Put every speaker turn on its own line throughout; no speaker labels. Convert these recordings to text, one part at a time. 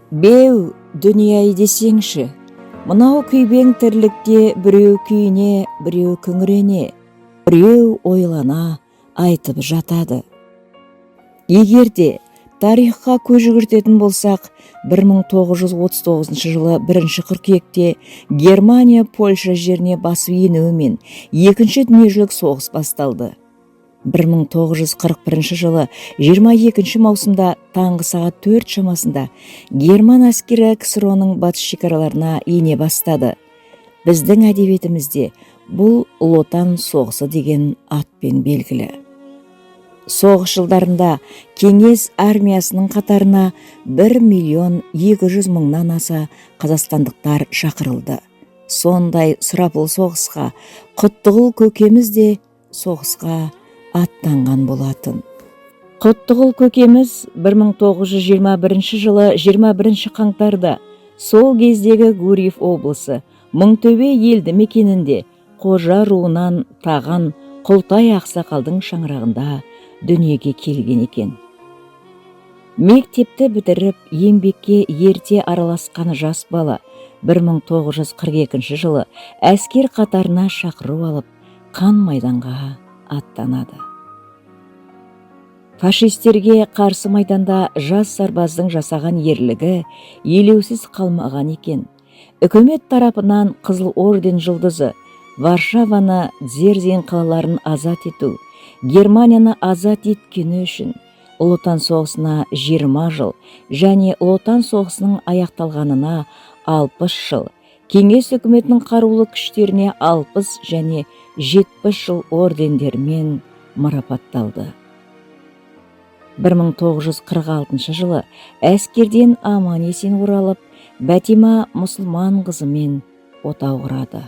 Беу, дүние-ай десеңші, мынау күйбең тірлікте біреу күйіне, біреу күңірене, біреу ойлана айтып жатады. Егер де тарихқа көз жүгіртетін болсақ, 1939 жылы 1 қыркүйекте Германия Польша жеріне басып енуімен Екінші дүниежүзілік соғыс басталды. 1941 жылы 22 маусымда таңғы сағат 4 шамасында герман әскері КСРО-ның батыс шекараларына ене бастады. Біздің әдебиетімізде бұл Ұлы Отан соғысы деген атпен белгілі. Соғыс жылдарында Кеңес армиясының қатарына 1 миллион 200 мыңнан аса қазақстандықтар шақырылды. Сондай сұрапыл соғысқа Құттығұл көкеміз де соғысқа аттанған болатын. Құттығұл көкеміз 1921 жылы 21 қаңтарда сол кездегі Гурьев облысы Мыңтөбе елді мекенінде Қожа руынан Таған Құлтай ақсақалдың шаңырағында дүниеге келген екен. Мектепті бітіріп, еңбекке ерте араласқан жас бала 1942 жылы әскер қатарына шақыру алып, қан майданға аттанады. Фашистерге қарсы майданда жас сарбаздың жасаған ерлігі елеусіз қалмаған екен. Үкімет тарапынан Қызыл орден жұлдызы, Варшаваны, Дзержин қалаларын азат ету, Германияны азат еткені үшін, Ұлы Отан соғысына 20 жыл және Ұлы Отан соғысының аяқталғанына 60 жыл, Кеңес үкіметінің қарулы күштеріне 60 және 70 жыл ордендерімен марапатталды. 1946 жылы әскерден аман есен оралып, Бәтима Мұсылман қызымен отау құрады.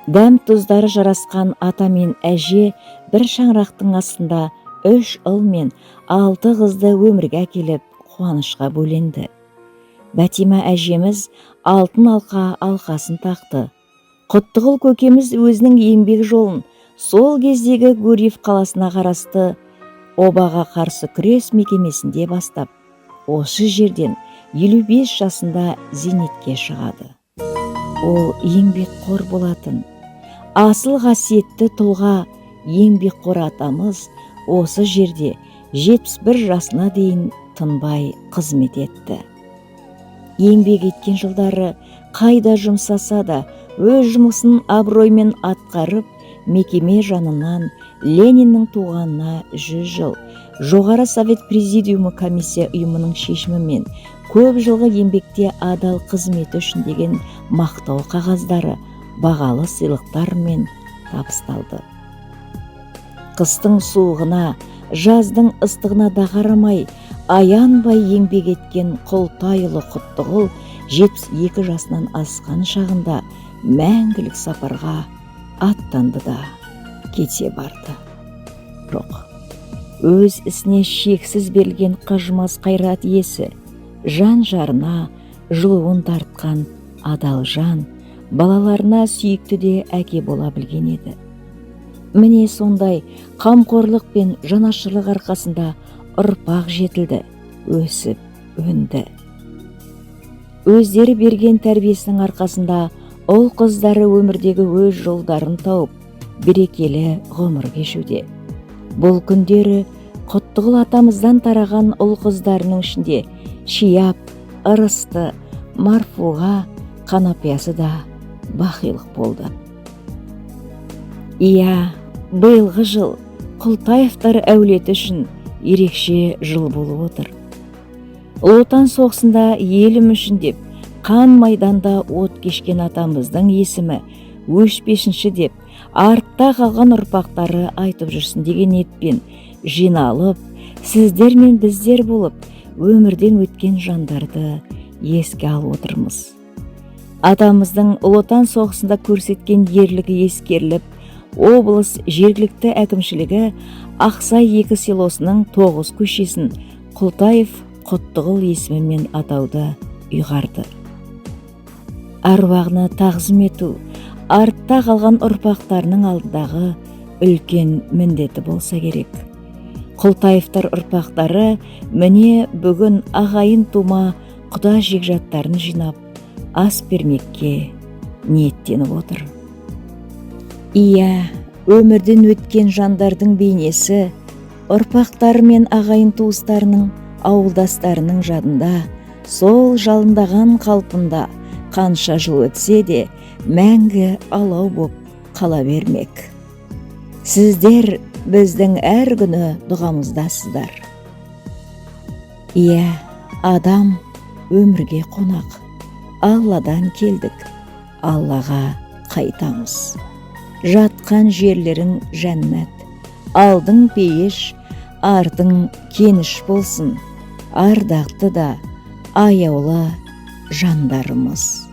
Дәм тұздары жарасқан ата мен әже бір шаңырақтың астында үш ұл мен алты қызды өмірге әкеліп, қуанышқа бөленді. Бәтима әжеміз алтын алқа алқасын тақты. Құттығұл көкеміз өзінің еңбек жолын сол кездегі Гурьев қаласына қарасты обаға қарсы күрес мекемесінде бастап, осы жерден 55 жасында зейнетке шығады. Ол еңбекқор болатын. Асыл қасиетті тұлға еңбекқор атамыз осы жерде 71 жасына дейін тынбай қызмет етті. Еңбек еткен жылдары қайда жұмсаса да, өз жұмысын абыроймен атқарып, мекеме жанынан Лениннің туғанына 100 жыл, Жоғары Совет Президиумы комиссия ұйымының шешімімен көп жылғы еңбекте адал қызметі үшін деген мақтау қағаздары, бағалы сыйлықтармен табысталды. Қыстың суығына, жаздың ыстығына да қарамай, аянбай еңбек еткен Құлтайұлы Құттығұл 72 жасынан асқан шағында мәңгілік сапарға аттанды да кете барды. Жоқ, өз ісіне шексіз берілген қажымас қайрат иесі, жан жарына жылуын тартқан адал жан, балаларына сүйікті де әке бола білген еді. Міне, сондай қамқорлық пен жанашырлық арқасында ұрпақ жетілді, өсіп өнді. Өздері берген тәрбиесінің арқасында ұл қыздары өмірдегі өз жолдарын тауып, берекелі ғұмыр кешуде. Бұл күндері Құттығұл атамыздан тараған ұл қыздарының ішінде Шияп, Ырысты, Марфуға, Қанапиясы да бақилық болды. Иә, биылғы жыл Құлтаевтар әулеті үшін ерекше жыл болып отыр. Ұлы Отан соғысында елім үшін деп қан майданда от кешкен атамыздың есімі өшпесінші деп, артта қалған ұрпақтары айтып жүрсін деген ниетпен жиналып, сіздер мен біздер болып өмірден өткен жандарды еске алып отырмыз. Атамыздың Ұлы Отан соғысында көрсеткен ерлігі ескеріліп, облыс жергілікті әкімшілігі Ақсай екі селосының тоғыз көшесін Құлтаев Құттығұл есімімен атауды ұйғарды. Аруағына тағзым ету артта қалған ұрпақтарының алдындағы үлкен міндеті болса керек. Құлтаевтар ұрпақтары міне бүгін ағайын тума Құда жекжаттарын жинап, ас бермекке ниеттеніп отыр. Иә, өмірден өткен жандардың бейнесі ұрпақтары мен ағайын туыстарының, ауылдастарының жадында сол жалындаған қалпында қанша жыл өтсе де мәңгі алау боп қала бермек. Сіздер біздің әр күні дұғамыздасыздар. Иә, адам өмірге қонақ. Алладан келдік, Аллаға қайтамыз. Жатқан жерлерің жәннат, алдың пейіш, артың кеніш болсын, ардақты да аяулы жандарымыз.